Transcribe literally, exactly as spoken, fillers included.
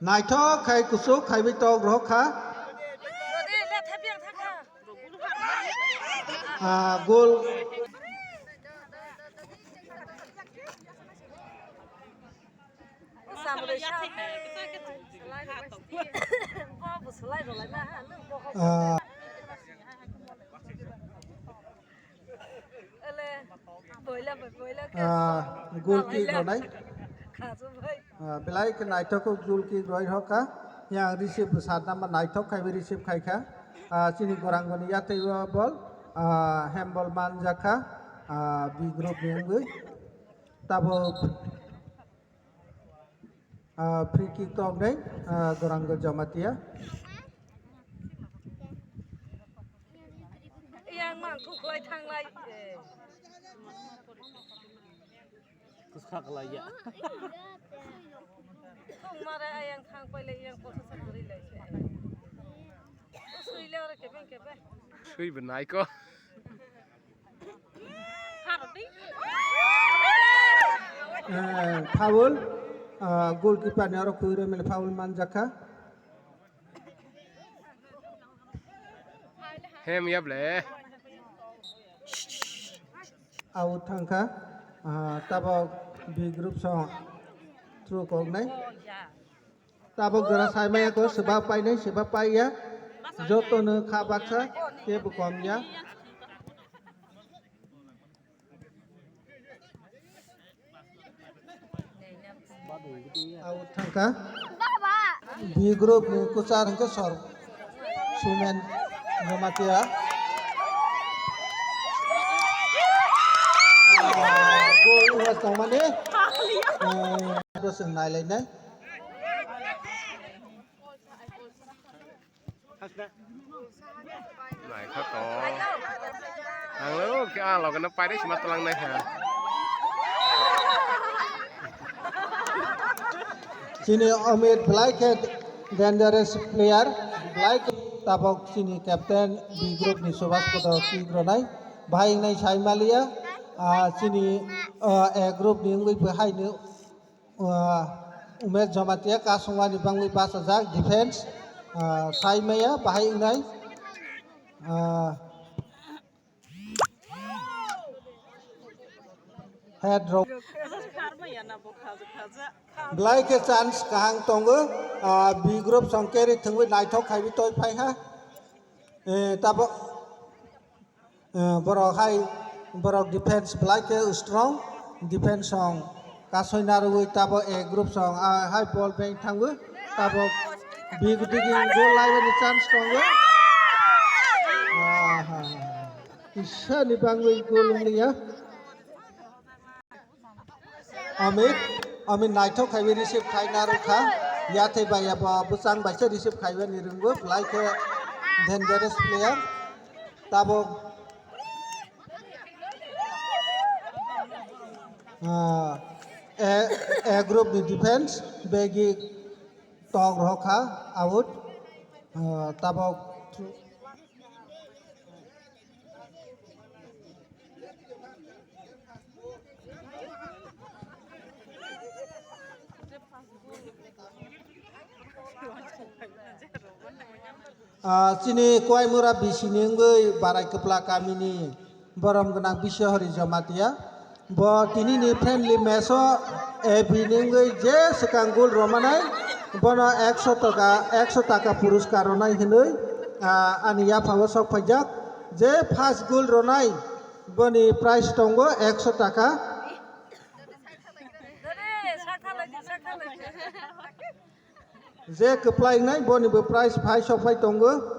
Naithok khai kuchuk khaiwi tok rohok kha. Ah, gol. Ah, ah, goal kick rwnai. Ah, belai khe naithok khe goal kick rwi rwkha. Yang receive bwsa tamo naithok khaiwi receive khaikha. Ah, chini gorangoni yathai o ball, ah, handball manjakha, ah, B group ni wngwi. Tabuk, ah, free kick toknai, ah, Gorango Jamatia. Yang mang khuklai thanglai. Kwchak lai ya. Thung mare ayang thang paile yang kosa sa kwrwi lai se. Sui le ore kebeng kebe. Sui bwnai ko. Eh, foul. Ah, goalkeeper ni oro kwrwi mele foul manjakha. Hem yable. Out thangkha. Ah, tabok B group song throw koknai. Tabok jora saimaya ko, seba painai, seba paiya. Joto no kha baksa, kebo kom ya. Out thangkha. B group ni kwchar hwnkhe sor. Sumen Jamatia. Goal wngma tongmani. Bo chwng nailainai. Naithotok. Ang lo khe ah loge no paide sima tlang nai kha. Chini Amit belai khe dangerous player, belai khe tabok chini captain B group ni Subhash Koto kick rwnai. Bahai wngnai sai maliya, ah, chini, ah, A group ni wngwi bo haino. Ah, Umesh Jamatia kasungmani bangwi bachajak defense, ah, sai maya bahai wngnai. Ah, head rok. Belai khe chance kaham tongo. Ah, B group song carry thwngwi naithok khaiwi toi phai ha. Eh, tabo. Eh, borok hai, borok defense belai khe strong, defense song kasoi narwgwi tabok A group song, ah, hai ball beng thangwi tabok big digging goal laibani chance tongo. Aha. Kisa ni bangwi goal wngya. Amit, Amit naithok khaiwi receive khai narwkha. Yathai bai abo bwchang bai se receive khaiwi ni rwngo, belai khe dangerous player. Tabok, ah, A, A group ni defense begi tok rohkha, out. Ah, tabok Ah, chini Koimura bisini wngwi Barai Kwpla kamini borom gwnang Biswahari Jamatia. Bo tinini friendly match o A B ni wngwi je swkang goal romanai, bono ekso taka, ekso taka puruskar ronai hinwi, ah, ani yaphao sok phaijak. Je first goal ronai, boni prize tongo ekso taka. Je kwplai wngnai, boni bo prize phai sok phai tongo.